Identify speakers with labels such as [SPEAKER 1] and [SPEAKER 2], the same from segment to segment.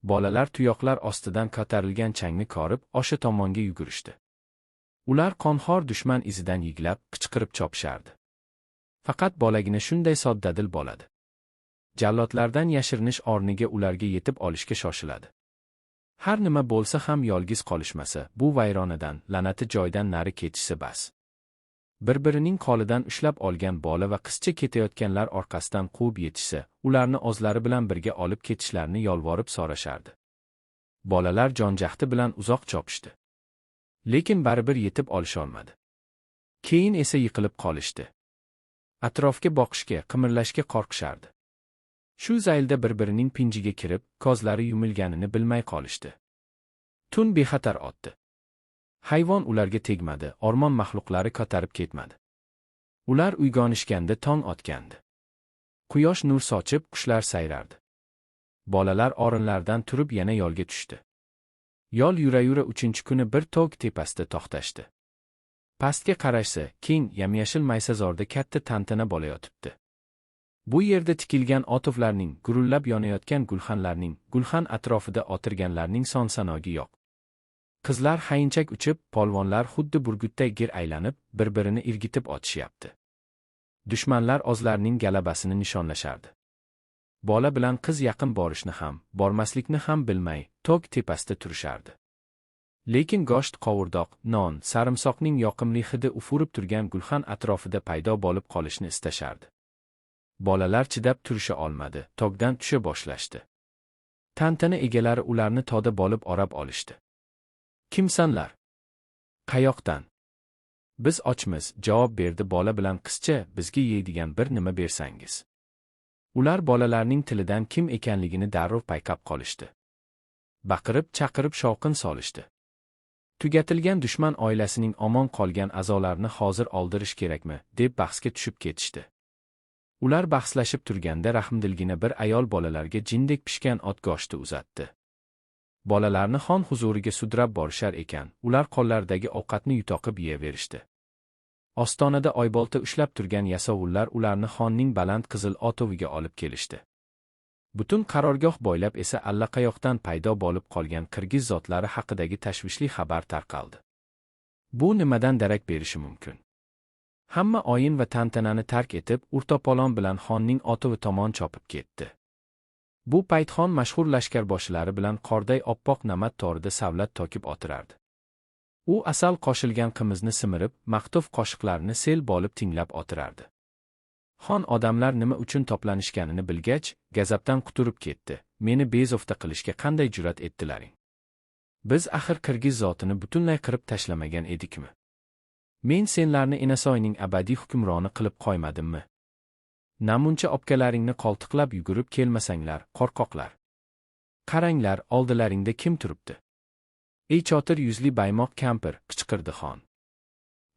[SPEAKER 1] Bolalar tuyoqlar ostidan ko'tarilgan changni ko'rib, o'sha tomonga yugurishdi. Ular qonxo'r dushman izidan yiglab, qichqirib chopishardi. Faqat bolagina shunday soddadil bo'ladi. Jallodlardan yashirinish o'rniga ularga yetib olishga shoshiladi. Har nima bo'lsa ham yolg'iz qolishmasa, bu vayronadan, la'nati joydan nari ketishsa bas. Bir-birining qo'lidan ushlab olgan bola va qizcha ketayotganlar orqasidan quvib yetishsa, ularni o'zlari bilan birga olib ketishlarini yolvorib so'rashardi. Bolalar jonjahdi bilan uzoq chopishdi. Lekin baribir yetib olisholmadi. Keyin esa yiqilib qolishdi. Atrofga boqishga, qimirlashga qo'rqishardi. Shu zaylda bir-birining pinjiga kirib, ko'zlari yumilganini bilmay qolishdi. Tun bexatar otdi. Hayvon ularga tegmadi, o'rmon maxluqlari ko'tarib ketmadi. Ular uyg'onishganda tong otgandi. Quyosh nur sochib, qushlar sayrardi. Bolalar o'rinlaridan turib yana yo'lga tushdi. Yo'l yura-yura 3-kuni bir tog' tepasida to'xtashdi. Pastga qarashsa, keng, yamyashil maysazorda katta tantana bo'layotibdi. Bu yerda tikilgan otovlarning, gurullab yonayotgan gulxanlarning, gulxan atrofida o'tirganlarning son-sanogi yo'q. Qizlar hayinchak uchib, polvonlar xuddi burgutday gir aylanib, bir-birini irgitib otishyapti. Dushmanlar o'zlarining g'alabasini nishonlashardi. Bola bilan qiz yaqin borishni ham, bormaslikni ham bilmay, tog' tepasida turishardi. Lekin go'sht, qovurdoq, non, sarimsoqning yoqimli hidi ufurib turgan gulxan atrofida paydo bo'lib qolishni istashardi. Bolalar chidab turisha olmadi, tog'dan tusha boshlashdi. Tantana egalari ularni toda bo'lib orab olishdi. Kimsanlar? Qayoqdan? Biz ochmiz, javob berdi bola bilan qizcha, bizga yeydigan bir nima bersangiz. Ular bolalarning tilidan kim ekanligini darrov payqab qolishdi. Baqirib, chaqirib shovqin solishdi. Tugatilgan dushman oilasining omon qolgan a'zolarini hozir oldirish kerakmi, deb bahsga tushib ketishdi. Ular bahslashib turganda rahmdilgina bir ayol bolalarga jindek pishgan ot go'shti uzatdi. Bolalarni xon huzuriga sudrab borishar ekan, ular qo'llaridagi ovqatni yutoqib yeyaverishdi. Ostonada oybolta ushlab turgan yasovullar ularni xonning baland qizil otoviga olib kelishdi. Butun qarorgoh bo'ylab esa allaqayoqdan paydo bo'lib qolgan qirg'iz zotlari haqidagi tashvishli xabar tarqaldi. Bu nimadan darak berishi mumkin? Hamma oyin va tantanani tark etib, urtopolon bilan xonning otovi tomon chopib ketdi. Bu payt xon mashhur lashkarboshilari bilan qorday oppoq namat torida savlat tokib o'tirardi. U asal qo'shilgan qimizni simirib, maqtov qoshiqlarini sel bo'lib tinglab o'tirardi. Xon odamlar nima uchun to'planishganini bilgach, g'azabdan quturib ketdi. Meni bezovta qilishga qanday jur'at etdilaring? Biz axir qirg'iz zotini butunlay qirib tashlamagan edikmi? Men senlarni Enasoyning abadiy hukmroni qilib qo'ymadimmi? Namuncha obkalaringni qo'ltiqlab yugurib kelmasanglar, qo'rqoqlar. Qaranglar, oldilaringda kim turibdi? Ey chotir yuzli baymoq kampir, qichqirdi xon.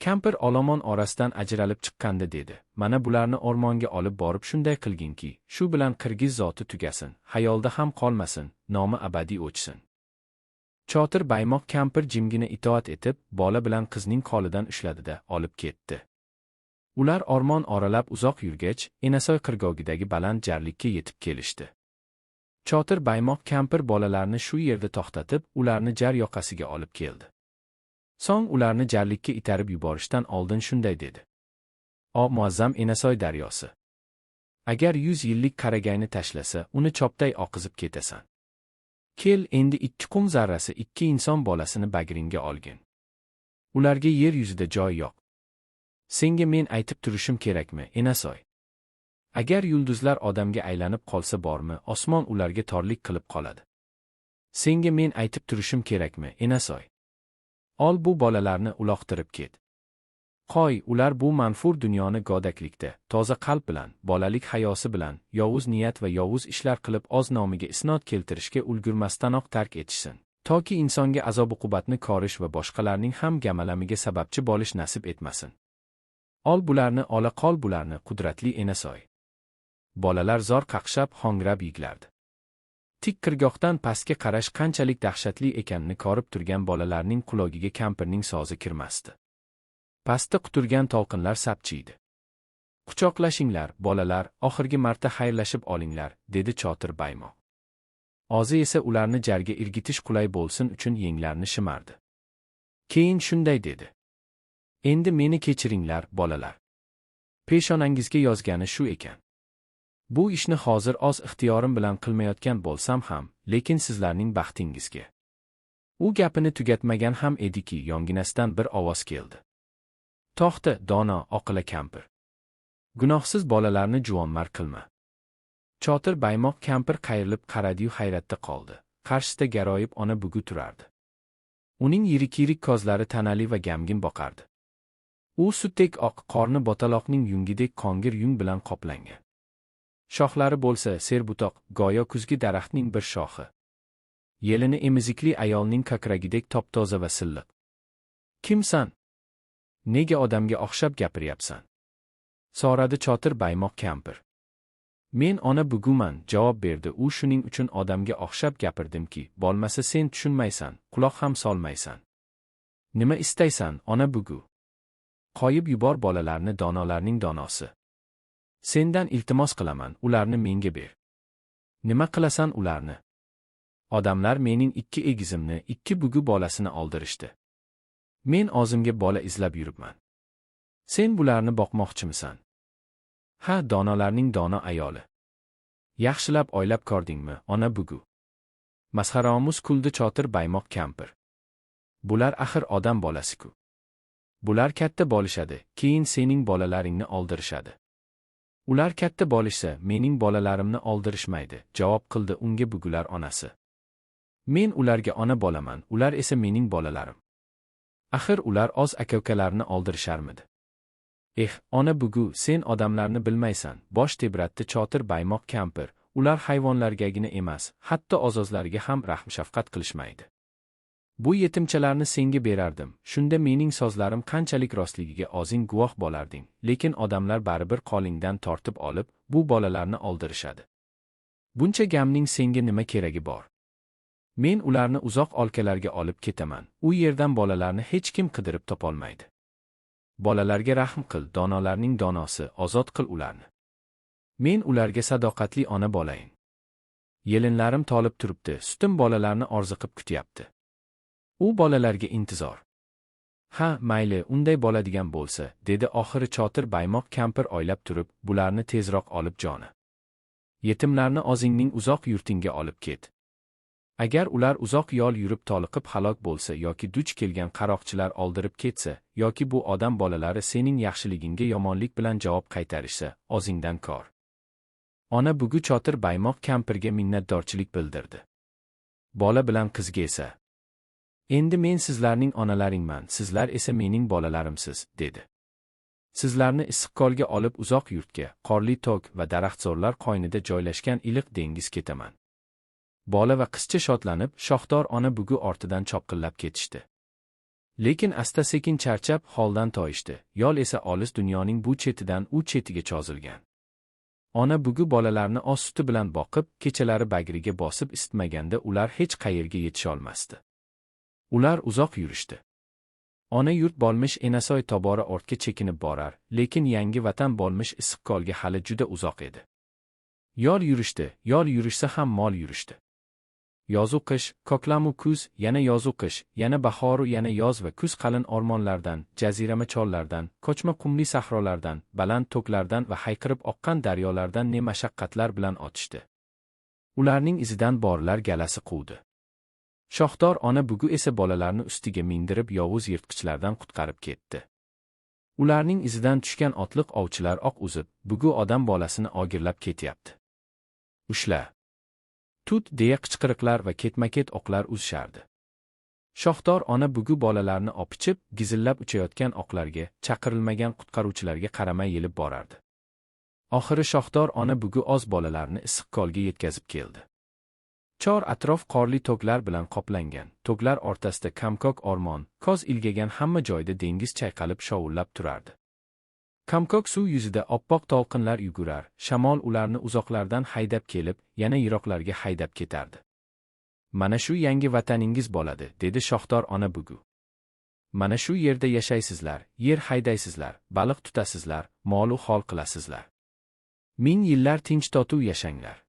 [SPEAKER 1] Kampir olomon orasidan ajralib chiqqanda dedi, mana bularni o'rmonga olib borib shunday qilginki, shu bilan qirg'iz zoti tugasin, xayolda ham qolmasin, nomi abadiy o'chsin. Chotir baymoq kampir jimgina itoat etib, bola bilan qizning qo'lidan ushladida olib ketdi. Ular o'rmon oralab uzoq yurgach, Enasoy qirg'og'idagi baland jarlikka yetib kelishdi. Chotir baymoq kampir bolalarni shu yerda to'xtatib, ularni jar yoqasiga olib keldi. So'ng ularni jarlikka itarib yuborishdan oldin shunday dedi. O muazzam Enasoy daryosi! Agar 100 yillik qaragayni tashlasa, uni chopday oqizib ketasan. Kel, endi 2 qum zarrasi 2 inson bolasini bag'ringga olgin. Ularga yer yuzida joy yo'q. Senga men aytib turishim kerakmi, Enasoy? Agar yulduzlar odamga aylanib qolsa bormi, osmon ularga torlik qilib qoladi. Senga men aytib turishim kerakmi, Enasoy? Ol bu bolalarni uloqtirib ket. Qo'y, ular bu manfur dunyoni godaklikda, toza qalb bilan, bolalik hayosi bilan, yovuz niyat va yovuz ishlar qilib o'z nomiga isnod keltirishga ulgurmasdanoq tark etishsin. Toki insonga azob-uqubatni ko'rish va boshqalarning ham gamalamiga sababchi bo'lish nasib etmasin. Ol bularni, ola qol bularni, qudratli Enasoy. Bolalar zor qaqshab, hongrab yiglardi. Tik qirg'oqdan pastga qarash qanchalik dahshatli ekanini ko'rib turgan bolalarning qulogiga kampirning so'zi kirmasdi. Pastda quturgan to'lqinlar sapchiydi. Quchoqlashinglar, bolalar, oxirgi marta xayrlashib olinglar, dedi Chotir baymoq. Ozi esa ularni jarga irgitish qulay bo'lsin uchun yenglarini shimardi. Keyin shunday dedi. Endi meni kechiringlar, bolalar. Peshonangizga yozgani shu ekan. Bu ishni hozir oz ixtiyorim bilan qilmayotgan bo'lsam ham, lekin sizlarning baxtingizga. U gapini tugatmagan ham ediki, yonginasidan bir ovoz keldi. To'xta, dono, oqila kampir. Gunohsiz bolalarni juvonmarg qilma. Chotir baymoq kampir qayrilib qaradi-yu hayratda qoldi. Qarshisida garoyib ona bugu turardi. Uning yirik-yirik ko'zlari tanali va gamgin boqardi. U sutdek oq, qorni botaloqning yungidek qong'ir yung bilan qoplangan. Shoxlari bo'lsa serbutoq, go'yo kuzgi daraxtning bir shoxi. Yelini emizikli ayolning kakragidek top-toza va silliq. Kimsan? Nega odamga o'xshab gapiryapsan? So'radi Chotir baymoq kampir. Men ona buguman, javob berdi u, shuning uchun odamga o'xshab gapirdimki, bo'lmasa sen tushunmaysan, quloq ham solmaysan. Nima istaysan, ona bugu? Qo'yib yubor bolalarni, donolarning donosi. Sendan iltimos qilaman, ularni menga ber. Nima qilasan ularni? Odamlar mening 2 egizimni, 2 bugu bolasini oldirishdi. Men o'zimga bola izlab yuribman. Sen bularni boqmoqchimisan? Ha, donolarning dono ayoli. Yaxshilab o'ylab ko'rdingmi, ona bugu? Masxaromuz kuldi Chotir baymoq kampir. Bular axir odam bolasi-ku. Bular katta bo'lishadi, keyin sening bolalaringni oldirishadi. Ular katta bo'lishsa, mening bolalarimni oldirishmaydi, javob qildi unga bugular onasi. Men ularga ona bo'laman, ular esa mening bolalarim. Axir ular oz aka-ukalarini oldirisharmidi? Eh, ona bugu, sen odamlarni bilmaysan, bosh tebratdi Chotir baymoq kampir. Ular hayvonlargagina emas, hatto o'z-o'zlariga ham rahm-shafqat qilishmaydi. Bu yetimchalarni senga berardim, shunda mening so'zlarim qanchalik rostligiga o'zing guvoh bo'larding, lekin odamlar baribir qo'lingdan tortib olib, bu bolalarni oldirishadi. Buncha gamning senga nima keragi bor? Men ularni uzoq olkalarga olib ketaman, u yerdan bolalarni hech kim qidirib topolmaydi. Bolalarga rahm qil, donolarning donosi, ozod qil ularni. Men ularga sadoqatli ona bo'layin. Yelinlarim tolib turibdi, sutim bolalarni orziqib kutyapti. U bolalarga intizor. Ha, mayli, unday bo'ladigan bo'lsa, dedi oxiri Chotir baymoq kampir o'ylab turib, bularni tezroq olib jona. Yetimlarni o'zingning uzoq yurtingga olib ket. Agar ular uzoq yo'l yurib toliqib halok bo'lsa yoki duch kelgan qaroqchilar oldirib ketsa, yoki bu odam bolalari sening yaxshiligingga yomonlik bilan javob qaytarishsa, o'zingdan ko'r. Ona bugu Chotir baymoq kampirga minnatdorchilik bildirdi. Bola bilan qizga esa, endi men sizlarning onalaringman, sizlar esa mening bolalarimsiz, dedi. Sizlarni Issiqko'lga olib uzoq yurtga, qorli tok va daraxtzorlar qo'ynida joylashgan iliq dengiz ketaman. Bola va qizcha shodlanib, shoxdor ona bugu ortidan chopqillab ketishdi. Lekin asta-sekin charchab, holdan toyishdi. Yo'l esa olis dunyoning bu chetidan u chetiga cho'zilgan. Ona bugu bolalarni oz suti bilan boqib, kechalari bagriga bosib isitmaganda ular hech qayerga yetisha olmasdi. Ular uzoq yurishdi. Ona yurt bo'lmish Enasoy tobora ortga chekinib borar, lekin yangi vatan bo'lmish Issiqko'lga hali juda uzoq edi. Yo'l yurishdi, yo'l yurishsa ham mol yurishdi. Yozu qish, koklamu kuz, yana yozu qish, yana bahoru yana yoz va kuz qalin o'rmonlardan, jazirama chollardan, ko'chma qumli sahrolardan, baland to'klardan va hayqirib oqqan daryolardan ne mashaqqatlar bilan otishdi. Ularning izidan borilar galasi quvdi. Shoxdor ona bugu esa bolalarni ustiga mindirib yovuz yirtqichlardan qutqarib ketdi. Ularning izidan tushgan otliq ovchilar oq uzib, bugu odam bolasini ogirlab ketyapti. Ushla! Tut deya qichqiriqlar va ketma-ket oqlar uzishardi. Shoxdor ona bugu bolalarni opichib, gizillab uchayotgan oqlarga, chaqirilmagan qutqaruvchilarga qaramay yelib borardi. Oxiri shoxdor ona bugu oz bolalarni Issiqko'lga yetkazib keldi. Chor atrof qorli to'klar bilan qoplangan, to'klar o'rtasida kamkok o'rmon, ko'z ilgagan hamma joyda dengiz chayqalib shovullab turardi. Kamkok suv yuzida oppoq to'lqinlar yugurar, shamol ularni uzoqlardan haydab kelib, yana yiroqlarga haydab ketardi. Mana shu yangi vataningiz bo'ladi, dedi shoxdor ona bugu. Mana shu yerda yashaysizlar, yer haydaysizlar, baliq tutasizlar, molu hol qilasizlar. 1000 yillar tinch totuv yashanglar.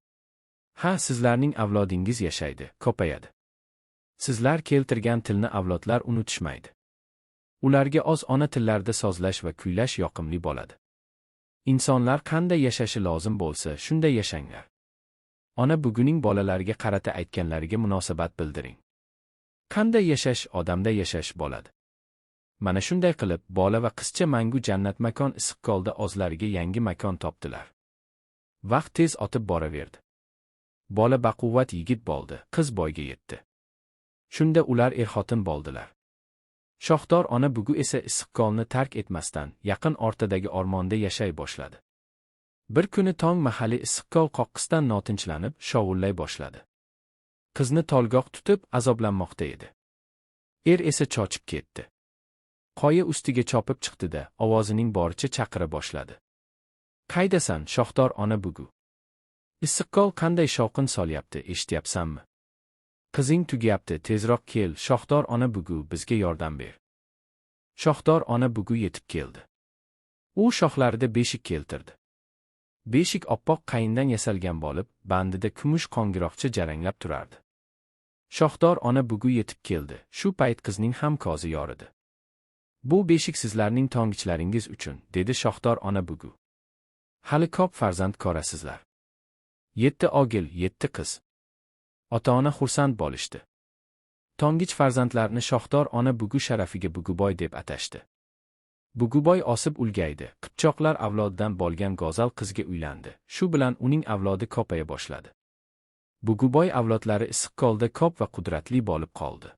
[SPEAKER 1] Ha, sizlarning avlodingiz yashaydi, ko'payadi. Sizlar keltirgan tilni avlodlar unutishmaydi. Ularga oz ona tillarida sozlash va kuylash yoqimli bo'ladi. Insonlar qanday yashashi lozim bo'lsa, shunday yashanglar. Ona buguning bolalarga qarata aytganlariga munosabat bildiring. Qanday yashash odamda yashash bo'ladi. Mana shunday qilib, bola va qizcha mangu jannat makon Issiqko'lda o'zlariga yangi makon topdilar. Vaqt tez otib boraverdi. Bola baquvvat yigit bo'ldi, qiz boyga yetdi. Shunda ular er-xotin bo'ldilar. Shoxdor ona bugu esa Issiqko'lni tark etmasdan, yaqin o'rtadagi o'rmonda yashay boshladi. Bir kuni tong mahali Issiqko'l qoqqisdan notinchlanib, shovullay boshladi. Qizni tolgoq tutib, azoblanmoqda edi. Er esa chochib ketdi. Qoya ustiga chopib chiqdi-da, ovozining boricha chaqira boshladi. Qaydasan, shoxdor ona bugu? Issiqko'l qanday shovqin solyapti, eshityapsanmi? Qizing tugayapti, tezroq kel, shoxdor ona bugu, bizga yordam ber. Shoxdor ona bugu yetib keldi. U shoxlarida beshik keltirdi. Beshik oppoq qayindan yasalgan bo'lib, bandida kumush qo'ng'iroqcha jaranglab turardi. Shoxdor ona bugu yetib keldi. Shu payt qizning ham ko'zi yoridi. Bu beshik sizlarning tongichlaringiz uchun, dedi shoxdor ona bugu. Hali ko'p farzand ko'rasizlar. 7 o'g'il, 7 qiz. Ota-ona xursand bo'lishdi. Tongich farzandlarni shoxdor ona bugu sharafiga Buguboy deb atashdi. Buguboy osib ulgaydi, qipchoqlar avlodidan bo'lgan go'zal qizga uylandi. Shu bilan uning avlodi ko'paya boshladi. Buguboy avlodlari Issiqko'lda ko'p va qudratli bo'lib qoldi.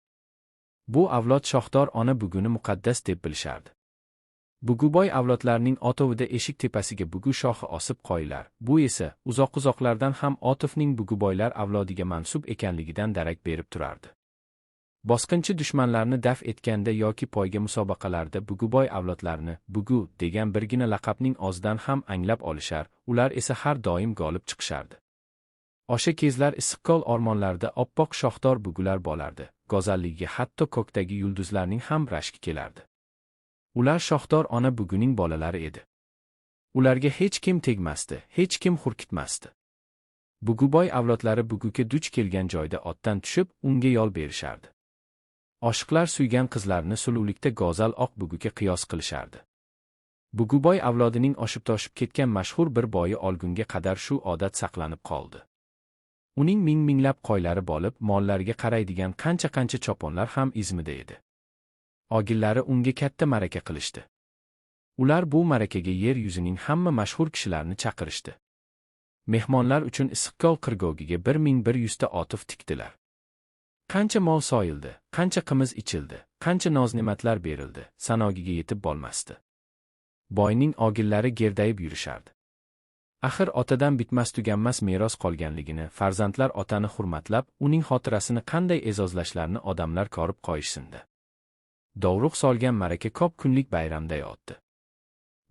[SPEAKER 1] Bu avlod shoxdor ona buguni muqaddas deb bilishardi. Buguboy avlodlarining otovida eshik tepasiga bugu shoxi osib qo'yilar. Bu esa uzoq-uzoqlardan ham otovning Buguboylar avlodiga mansub ekanligidan darak berib turardi. Bosqinchi dushmanlarni daf etganda yoki poyga musobaqalarida Buguboy avlodlarini Bugu degan birgina laqabning ozidan ham anglab olishar, ular esa har doim g'olib chiqishardi. O'sha kezlar Issiqko'l o'rmonlarida oppoq shoxdor bugular bo'lardi. Go'zalligiga hatto ko'kdagi yulduzlarning ham rashki kelardi. Ular shoxdor ona buguning bolalari edi. Ularga hech kim tegmasdi, hech kim hurkitmasdi. Buguboy avlodlari buguga duch kelgan joyda otdan tushib, unga yo'l berishardi. Oshiqlar suygan qizlarni suluvlikda go'zal oq buguga qiyos qilishardi. Buguboy avlodining oshib-toshib ketgan mashhur bir boyi olgunga qadar shu odat saqlanib qoldi. Uning ming-minglab qo'ylari bo'lib, mollariga qaraydigan qancha-qancha choponlar ham izmida edi. Og'illari unga katta ma'raka qilishdi. Ular bu ma'rakaga yer yuzining hamma mashhur kishilarini chaqirishdi. Mehmonlar uchun Issiqko'l qirg'og'iga 1100 ta otov tikdilar. Qancha mol soyildi, qancha qimiz ichildi, qancha noz-ne'matlar berildi, sanogiga yetib bo'lmasdi. Boyning og'illari gerdayib yurishardi. Axir otadan bitmas-tuganmas meros qolganligini, farzandlar otani hurmatlab, uning xotirasini qanday e'zozlashlarini odamlar ko'rib qo'yishsin-da. Dovruq solgan ma'raka ko'p kunlik bayramday o'tdi.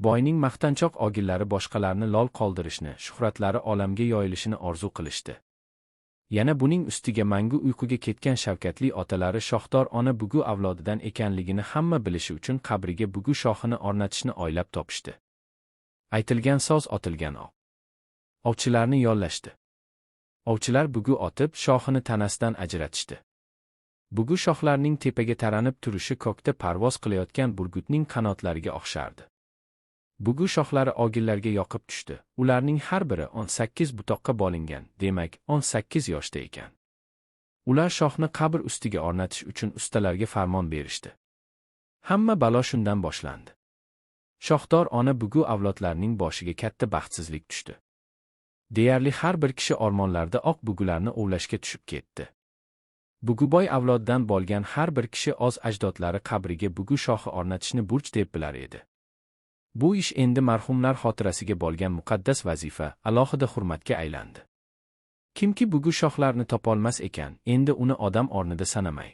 [SPEAKER 1] Boyning maqtanchoq og'illari boshqalarni lol qoldirishni, shuhratlari olamga yoyilishini orzu qilishdi. Yana buning ustiga mangu uyquga ketgan shavkatli otalari shoxdor ona bugu avlodidan ekanligini hamma bilishi uchun qabriga bugu shoxini o'rnatishni o'ylab topishdi. Aytilgan so'z otilgan o'q. Ovchilarni yollashdi. Ovchilar bugu otib, shoxini tanasidan ajratishdi. Bugu shoxlarning tepaga taranib turishi kokda parvoz qilayotgan burgutning qanotlariga o'xshardi. Bugu shoxlari og'illarga yoqib tushdi. Ularning har biri 18 butoqqa bo'lingan, demak, 18 yoshda ekan. Ular shoxni qabr ustiga o'rnatish uchun ustalarga farmon berishdi. Hamma balo shundan boshlandi. Shoxdor ona bugu avlodlarining boshiga katta baxtsizlik tushdi. Deyarli har bir kishi o'rmonlarda oq bugularni ovlashga tushib ketdi. Buguboy avlodidan bo'lgan har bir kishi o'z ajdodlari qabriga bugu shoxi o'rnatishni burch deb bilar edi. Bu ish endi marhumlar xotirasiga bo'lgan muqaddas vazifa, alohida hurmatga aylandi. Kimki bugu shoxlarni topolmas ekan, endi uni odam o'rnida sanamay.